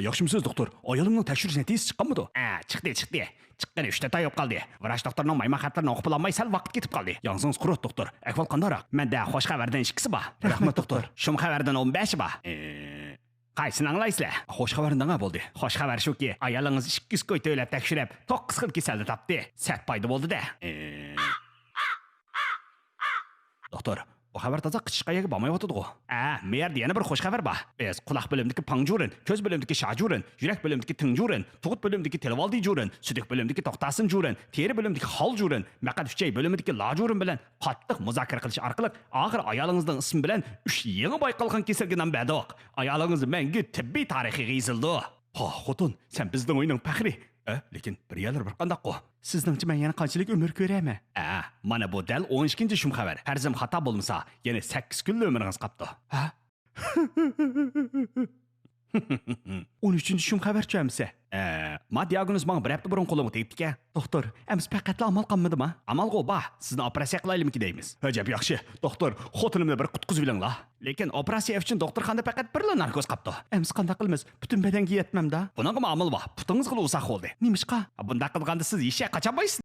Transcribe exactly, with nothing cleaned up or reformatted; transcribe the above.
ياخشىمۇسىز، دوختۇر؟ ئايالىمنىڭ تەكشۈرۈش نەتىجىسى چىققانمىدۇ؟ ھە، چىقتى، چىقتى. چىققىلى ئۈچ تۆت ئاي بولۇپ قالدى. ۋراچ دوختۇرنىڭ مايمان خەتلىرىنى ئوقۇپ بولالماي سەل ۋاقىت كېتىپ قالدى. ياڭزىڭىز قۇرۇق، دوختۇر. ئەھۋال قانداقراق؟ مەندە خوش خەۋەردىن ئىككىسى بار. رەھمەت، دوختۇر. شۇم خەۋەردىن ئون بەشى بار. ئە، قايسىنى ئاڭلايسىلەر؟ خوش خەۋەرنى دەڭە بولدى. خوش خەۋەر شۇكى، ئايالىڭىز ئىككى يۈز كوي تۆلەپ تەكشۈرۈپ، توققۇز خىل كېسەلنى تاپتى. سەت پايدا بولدى-دە. ئە، دوختۇر، بۇ خەۋەر تازا قىچىشقان يەرگە بارمايۋاتىدىغۇ؟ ئە، مۇ يەردە يەنە بىر خوش خەۋەر بار. بىز قۇلاق بۆلۈمىدىكى پاڭجۈرۈن، كۆز بۆلۈمىدىكى شاجۈرۈن، يۈرەك بۆلۈمىدىكى تىڭجۈرۈن، تۇغۇت بۆلۈمىدىكى تىلىۋالدى جۈرۈن، سۈدۈك بۆلۈمىدىكى توختاسىن جۈرۈن، تېرە بۆلۈمىدىكى خال جۈرۈن، مەقئەت ئۈچەي بۆلۈمىدىكى لاجۈرۈن بىلەن قاتتىق مۇزاكىرە قىلىش ئارقىلىق، ئاخىرى ئايالىڭىزنىڭ ئىسمى بىلەن ئۈچ يېڭى بايقالغان كېسەلگە نام بەردۇق. ئايالىڭىز مەڭگۈ تېببىي تارىخىغا يېزىلىدۇ. ھا، خوتۇن، سەن بىزنىڭ ئۆينىڭ پەخرى. ئە، لېكىن بىر يەرلىرى بىر قانداققۇ؟ سىزنىڭچە مەن يەنە قانچىلىك ئۆمۈر كۆرەرمەن؟ ئە، مانا بۇ دەل ئون ئىككىنچى شۇم خەۋەر. پەرىزىم خاتا بولمىسا، يەنە سەككىز كۈنلا ئۆمرىڭىز قاپتۇ. ھە؟ ئون ئۈچىنچى شۇم خەۋەرچۇ ئەمىسە؟ ئە، ما دىئاگنوز ماڭا بىر ھەپتە بۇرۇن قولۇمغا تېگىپتىكەن. دوختۇر، ئەمىسە پەقەتلا ئامال قالمىدىما؟ ئامالغۇ بار، سىزنى ئوپېراتسىيە قىلايلىمىكىن دەيمىز. ئەجەب ياخشى. دوختۇر، خوتۇنۇمنى بىر قۇتقۇزۇۋېلىڭلار. لېكىن ئوپېراتسىيە ئۈچۈن دوختۇرخانىدا پەقەت بىرلا ناركوز قاپتۇ. ئەمىسە قانداق قىلىمىز؟ پۈتۈن بەدەنگە يەتمەمدا؟ بۇنىڭغىمۇ ئامال بار. پۇتىڭىزغىلا ئۇ ساق بولدى. نېمىشقا؟ بۇنداق قىلغاندا سىز ھېچ يەرگە قاچالمايسىز.